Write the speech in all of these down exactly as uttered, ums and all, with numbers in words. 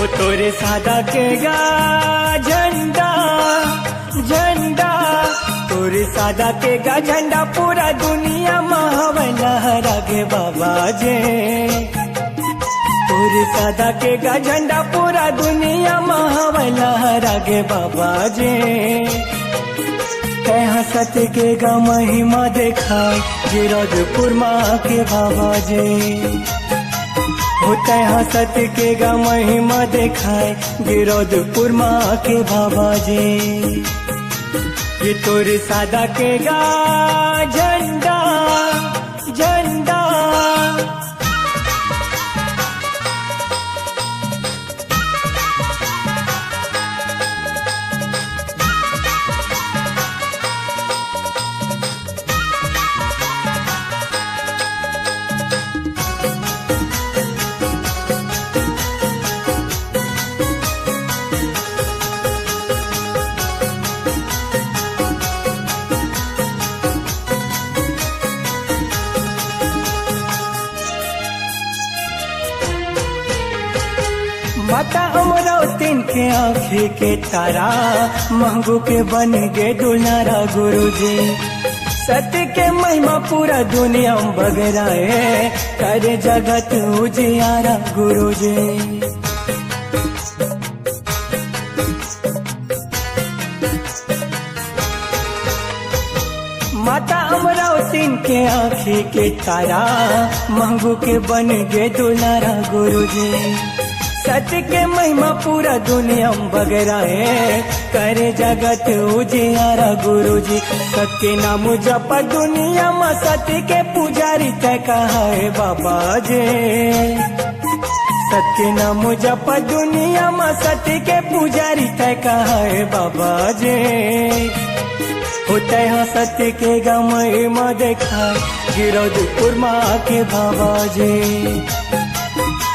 तोरे सादा के गा झंडा, झंडा, तोरे सादा के गा झंडा पूरा दुनिया म हवय लहरा गे बाबा जे। तोरे सादा के गा झंडा पूरा दुनिया म हवय लहरा गे बाबा जे। तैं ह सत्य के गा महिमा देखाय गिरौदपुर म आके बाबा जे। हो तैं ह सत्य के गा महिमा देखाय गिरौदपुर म आके बाबा जे। ये तोरे सादा के गा झंडा, झंडा। माता अमरावतीन के आँखी के तारा, महंगू के बन गे दुलारा गुरुजी। सत्य के महिमा पूरा दुनिया म बगराए, करे जगत उजियारा गुरुजी। माता अमरावतीन के आँखी के तारा, महंगू के बन गे दुलारा गुरुजी। सत्य के महिमा पूरा दुनिया म बगराए, करे जगत उजियारा गुरुजी। सत्य नाम जप दुनिया म सत्य के पुजारी तैं कहाए बाबा जे। सत्य नाम जप दुनिया म सत्य के पुजारी तैं कहाए बाबा जे। हो तैं ह सत्य के गा महिमा देखाय गिरौदपुर म आके बाबा जे।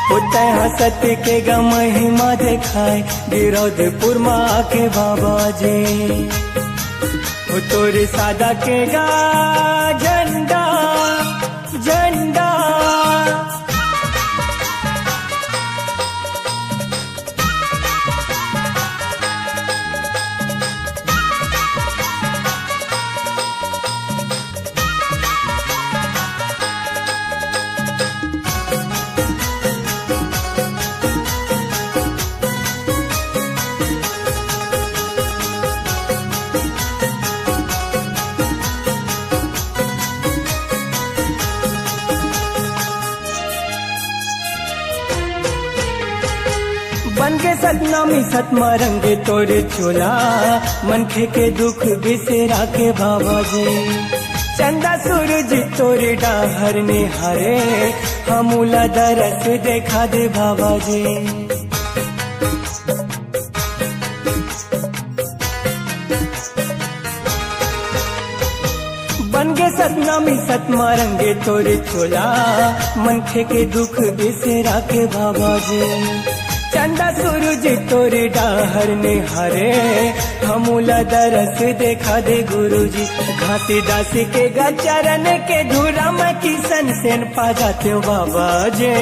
हो तैं ह सत्य के गा महिमा देखाय गिरौदपुर म आके बाबा जे। हो तोरे सादा के गा झंडा, झंडा। बन के सतनामी सतमा रंग तोरे चोला, मनखे के दुख बिसेरा के बाबा जी। चंदा सूरज तोरे डाहर निहारे, हमू ला दरस देखा दे बाबा जी। बन गे सतनामी सतमा रंगे तोरे चोला, मनखे के दुख बिसेरा के बाबा जी। चंदा सूरज तोरे डाहर निहारे, हमू ला दरस देखा दे गुरुजी। घासीदास के गा चरन के धूरा म किसन सेन पा जातेंव बाबा जी।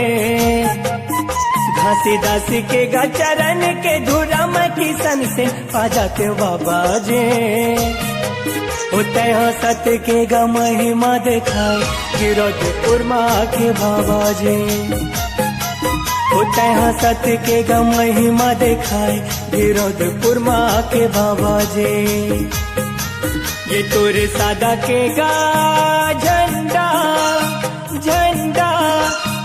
घासीदास के गा चरन के धूरा म किसन सेन पा जातेंव बाबा जी। हो तैं ह सत्य के गा महिमा देखाय, गिरौदपुर म आके बाबा जी। हो तैं ह सत्य के गा महिमा देखाय, गिरौदपुर म आके बाबा जी। ये तोरे सादा के गा झंडा, झंडा,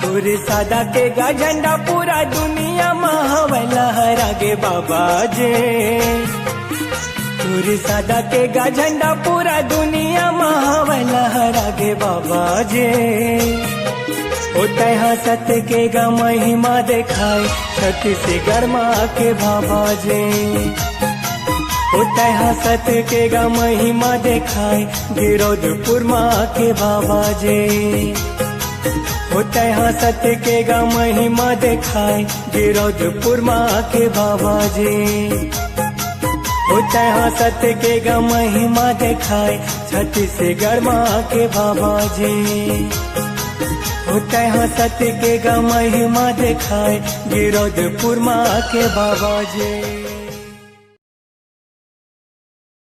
तोरे सादा के गा झंडा पूरा दुनिया म हवय लहरा गे बाबा जी। तोरे सादा के गा झंडा पूरा दुनिया म हवय लहरा गे बाबा जी। हो तैं ह सत्य के गा महिमा देखाय, छत्तीसगढ़ म आके बाबा जी। हो तैं ह सत्य के गा महिमा देखाय, गिरौदपुर म आके बाबा जी। हो तैं ह सत्य के गा महिमा देखाय, गिरौदपुर म आके बाबा जी। हो तैं ह सत्य के गा महिमा देखाय, छत्तीसगढ़ म आके बाबा जी। हो तैहा सत्य के गा महिमा देखाए, गिरौदपुर मा आके बाबा जी।